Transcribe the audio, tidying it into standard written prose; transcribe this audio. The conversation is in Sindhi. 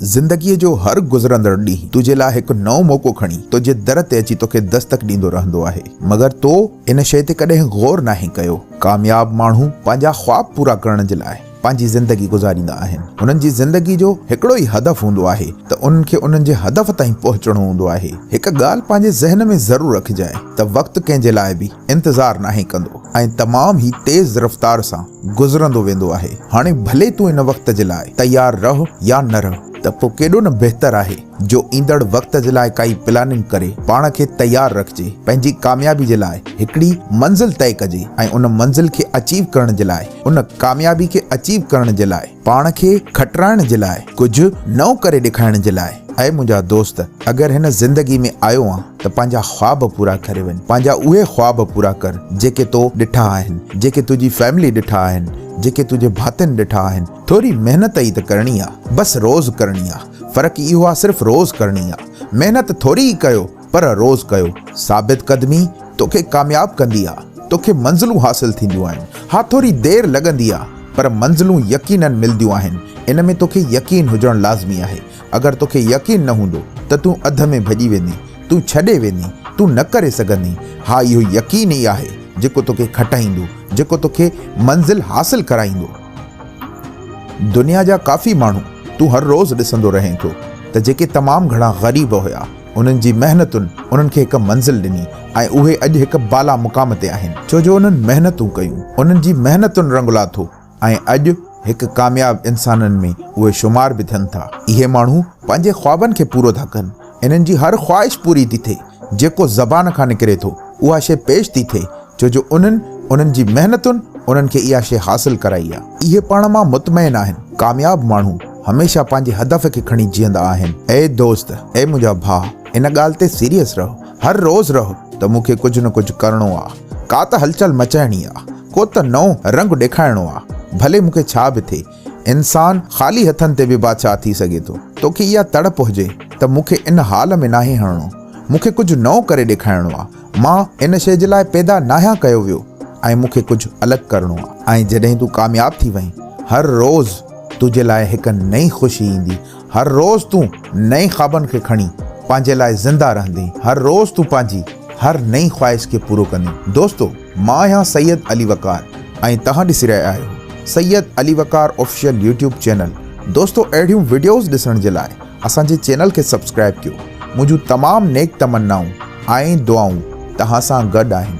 زندگيء جو هر گذرندڙ ڏينهن تنهنجي لاء هڪ نئون موقعو کڻي تنهنجي در تي اچي توکي دستڪ ڏيندو رهندو آهي. مگر تو ان شيء تي ڪڏهن غور ناهي ڪيو. ڪامياب ماڻهو پنهنجا خواب پورا ڪرڻ جي لاء پنهنجي زندگي گذاريندا آهن. انهن جي زندگي جو هڪڙو ئي هدف هوندو آهي ته انهن کي انهن جي هدف تائين پهچڻو هوندو آهي. هڪ ڳالهه پنهنجي ذهن ۾ ضرور رکجانء ته وقت ڪنهن جي لاء به انتظار ناهي ڪندو ۽ تمام ئي تيز رفتار سان گذرندو ويندو آهي. هاڻي ڀلي تون ان وقت جي لاء تيار رهه يا نه رهه ته پوء ڪيڏو نه بهتر آهي جو ايندڙ وقت جي لاء ڪائي پلاننگ ڪري پاڻ کي تيار رکجي، پنهنجي ڪاميابي جي لاء هڪڙي منزل طئي ڪجي ۽ ان منزل کي اچيو ڪرڻ جي لاء، ان ڪاميابي کي اچيو ڪرڻ جي لاء، پاڻ کي کٽرائڻ جي لاء، ڪجهه نئون ڪري ڏيکارڻ جي لاء. اي منهنجا دوست! اگر هن زندگي ۾ آيو آن ته پنهنجا خواب پورا ڪري وڃ، پنهنجا اهي خواب پورا ڪر جيڪي تو ڏٺا آهن، جيڪي تنهنجي فيملي ڏٺا آهن، جيڪي تنهنجي ڀاتين ڏٺا آهن. ٿوري محنت ئي ته ڪرڻي آ، بس روز ڪرڻي آ. فرق اهو آ صرف روز ڪرڻي آ. محنت ٿوري ئي ڪيو پر روز ڪيو. ثابت قدمي توکي ڪامياب ڪندي آ. توکي منزلون حاصل ٿينديون آهن. ها ٿوري دير لڳندي آ پر منزلون يقينن ملديون آهن. ان ۾ توکي يقين هجڻ لازمي آهي. اگر توکي يقين نه هوندو ته تون اڌ ۾ ڀڄي ويندين، تون ڇڏي ويندين، تون نه ڪري سگهندين. ها اهو يقين ئي آهي جيڪو توکي کٽائيندو، جيڪو توکي منزل حاصل ڪرائيندو. دنيا جا ڪافي ماڻهو تون هر روز ڏسندو رهين ٿو ته جيڪي تمام گهڻا غريب هيا انهن جي محنتن انهن کي هڪ منزل ڏني ۽ اهي اڄ هڪ بالا مقام تي آهن ڇو جو انهن محنتون ڪيون انهن جي محنتن رنگ لاٿو ۽ اڄ هڪ ڪامياب انسانن ۾ اهي شمار به ٿين ٿا. اهي ماڻهو پنهنجي خوابن کي پورو ٿا ڪن انهن جي هر خواهش پوري ٿي ٿئي جيڪو زبان کان نڪري ٿو اها شيء پيش ٿي ٿئي ڇو جو انهن، انهن جي محنتن انهن کي اها شيء حاصل ڪرائي آ. اهي پاڻ مان مطمئن آهن. ڪامياب ماڻهو هميشه پنهنجي هدف کي کڻي جيئندا آهن. اي دوست، اي منهنجا ڀاء، ان ڳالهه تي سيريس رهه، هر روز رهه ته مون کي ڪجهه نه ڪجهه ڪرڻو آ. ڪا ته هلچل مچائڻي آ. ڪو ته نئون رنگ ڏيکارڻو آ. ڀلي مون کي ڇا به ٿئي. انسان خالي هٿن تي به بادشاهه ٿي سگهي ٿو. توکي اها تڙپ هجي ته مون کي ان حال ۾ ناهي هڻڻو. مون کي ڪجهه نئون ڪري ڏيکارڻو آ. مان ان شيء جي لاء پيدا ناهيان ڪيو ويو ۽ مون کي ڪجهه الڳ ڪرڻو آ. ۽ جڏهن تون ڪامياب ٿي وئين، هر روز تنهنجي لاء هڪ نئين خوشي ايندي. هر روز تون نئين خوابن کي کڻي پنهنجي لاء زنده رهندين. هر روز تون پنهنجي هر نئين خواهش کي پورو ڪندين. دوستو! مان آهيان سيد علي وقار ۽ توهان ڏسي رهيا آهيو Syed Ali Waqar official YouTube channel. دوستو اهڙيون وڊيوز ڏسڻ جي لاء اسان جي چينل کي سبسڪرائب ڪيو. منهنجون تمام نيڪ تمنائون ۽ دعائون توهان سان گڏ آهن.